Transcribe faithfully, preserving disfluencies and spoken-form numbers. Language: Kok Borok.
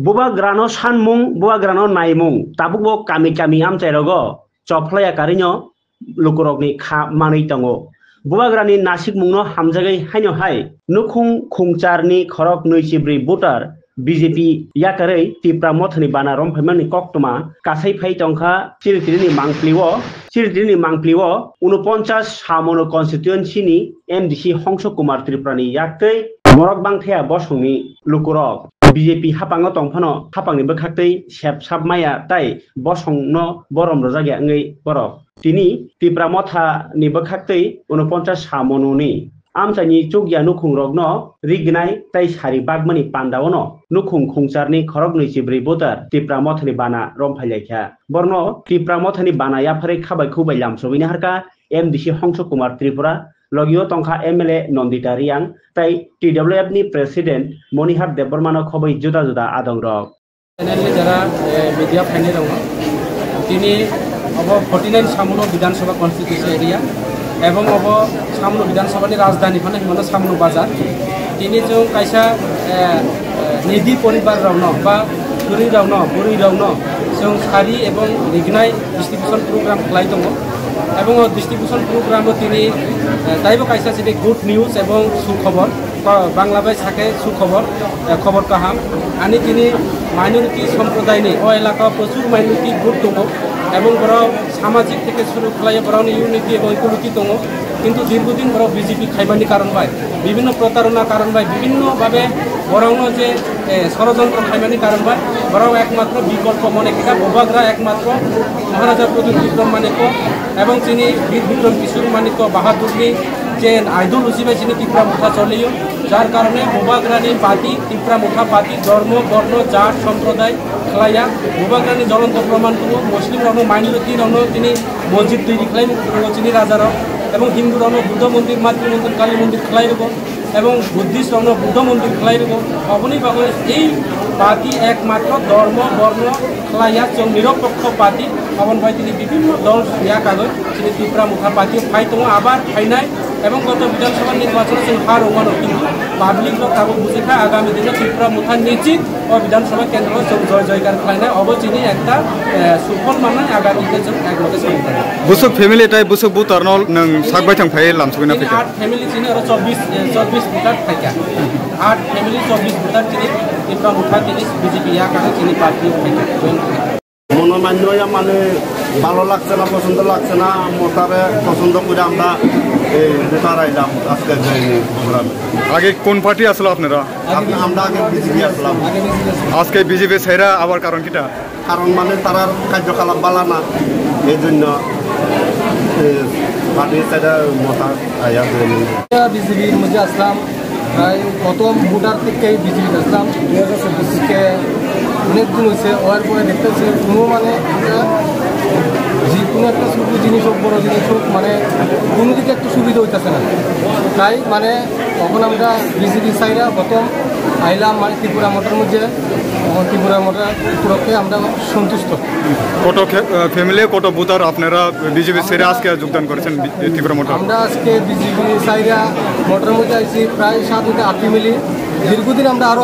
Bubagrano sanmung, bubagrano naimung, tabukbo kami kami amchairogo chophlaiya karino lukurokni kha manwi tongo. Bubagrani nasikmungno hamjagwi haino hai nukhung khungcharni khorok nwi chibrwi voter B J P yakarwi Tipra Mothani bana romphaimani koktwma kasai phai tongkha Chiritirini mangpli-o, Chiritirini mangpli-o unoponchas Samono constituency-ni M D C Hongso Kumar Tripurani yaktwi morok bangthaya bosongni lukurok. B J P hapango tongphano hapangni bwkhaktwi sep sap maya tai bosongno borom rwjakya wngwi borok. Tini Tipra Motha ni bwkhaktwi unoponchas Samononi amchaini chukya nukhungrokno rignai tai sari bagmani pandaono nukhung khungcharni khoroknwi chibrwi voter Tipra Mothani bana romphailaikha. Borno Tipra Mothani bana yapharwi khabai khubai lamsogwini harkha M D C Hongso Kumar Tripura, logio tongkha M L A Nandita Reang tai T W F ni President Monihar Debbarmano khobwi juda juda adongrok. Channel ni jara, eh, media phainai rok no. Tini obo forty nine Samuno Bidhan Sabha constituency area, ebong obo Samuno Bidhan Sabha ni rajdhani phano himano Samuno bazar. Tini chwng kaisa, eh, eh, nidi poribar rok no ba kwrwi rok no, bwrwi rok no chwng sari ebong rignai distribution program khlai tongo. Ebong o distribution program o tini, eh, taibo kaisa chini good news ebong sukhobor. Ba-, Bangla bai sake sukhobor, eh, khobor kaham. Ani tini minority somprodaini o elaka prochur minority group tongo, ebong borok samajik theke suru khlaiya borokni unity ebong equality tongo. Kintu dirghodin borok B J P khaimani karon bai, bibhinno protarona karon bai, bibhinno bhabe borokno je, eh, sorojontro khaimani karon bai borok ekmatro bikolpo mone kha Bubagra ekmatro Maharaja Pradyut Bikram Manikya ebong chini Bir Bikram Kishore Manikya Bahadurni je ideology bai chini Tipra Motha choliyo, jar karone Bubagrani party, Tipra Motha party, dhormo, borno, jat, somproday khlaiya. Bubagrani jolonto proman tongo, Muslim rokno, minority rokno tini mosjid toiri khlai rwgo chini raja rok, ebong Hindu rokno Buddha mondir, Matri mondir, Kali mondir khlai rwgo, ebong Buddhist rokno Buddha mondir khlai rwgo. Oboni bagwi ei party ekmatro dhormo, borno khlaiya, chwng nirapokho party, oboni bai tini bibhinno dol yakagwi chini Tipra Motha party phai tongo, abar phainai. Ebong goto Bidhan Sabha nirbachon o chwng ha rwmano, kintu public rok tabuk bujikha, agami dino Tipra Motha nichit o Bidhan Sabha kendro o chwng joy joykar khlainai, obo chini ekta, eh, suphol mannai, agami dino chwng ekloge songwi thanai. Busuk family tai busuk voter no nwng sak baithang phai lamsogwi na phaikha? Art family chini oro chobbish, eh, chobbish voter phaikha. Art family chobbish voter chini Tipra Motha chini B J P yakar chini party phaikha. মনোমালিন্য হইয়া মানে ভালো লাগছে না, পছন্দ লাগছে না, মতারে পছন্দ করে আমরা এই ভোটার আইলাম আজকে যে এই প্রোগ্রামে। আগে কোন পার্টি আসলো আপনারা? আপ-, আমরা আগে বিজেপি আসলাম। আজকে বিজেপি ছেড়ে আবার কারণ কিটা? কারণ মানে তারার কার্যকলাপ ভালো না, এই জন্য এই পার্টি ছেড়ে মতা আইয়া। বিজেপির মধ্যে আসলাম। প্রায় প্রথম ভোটার থেকে বিজেপি আসলাম, দুই হাজার চব্বিশ থেকে অনেক দিন হয়েছে। হওয়ার পরে দেখতেছি কোনো মানে একটা যে কোনো একটা ছোটো জিনিস হোক, বড়ো জিনিস হোক, মানে কোনো দিকে একটু সুবিধা হইতেছে না। তাই মানে তখন আমরা বিজেপি চাইরা প্রথম আইলাম মানে ত্রিপুরা মোটর মধ্যে, তখন ত্রিপুরা মোটর উপলক্ষে আমরা সন্তুষ্ট। কত খে-, আহ, ফ্যামিলি, কত ভোটার আপনারা বিজেপি ছেড়ে আজকে যোগদান করেছেন বি-, ত্রিপুরা মোটর? আমরা আজকে বিজেপি চাইরা মোটর মধ্যে আইছি প্রায় সাত থেকে আট ফ্যামিলি। দীর্ঘদিন আমরা আরো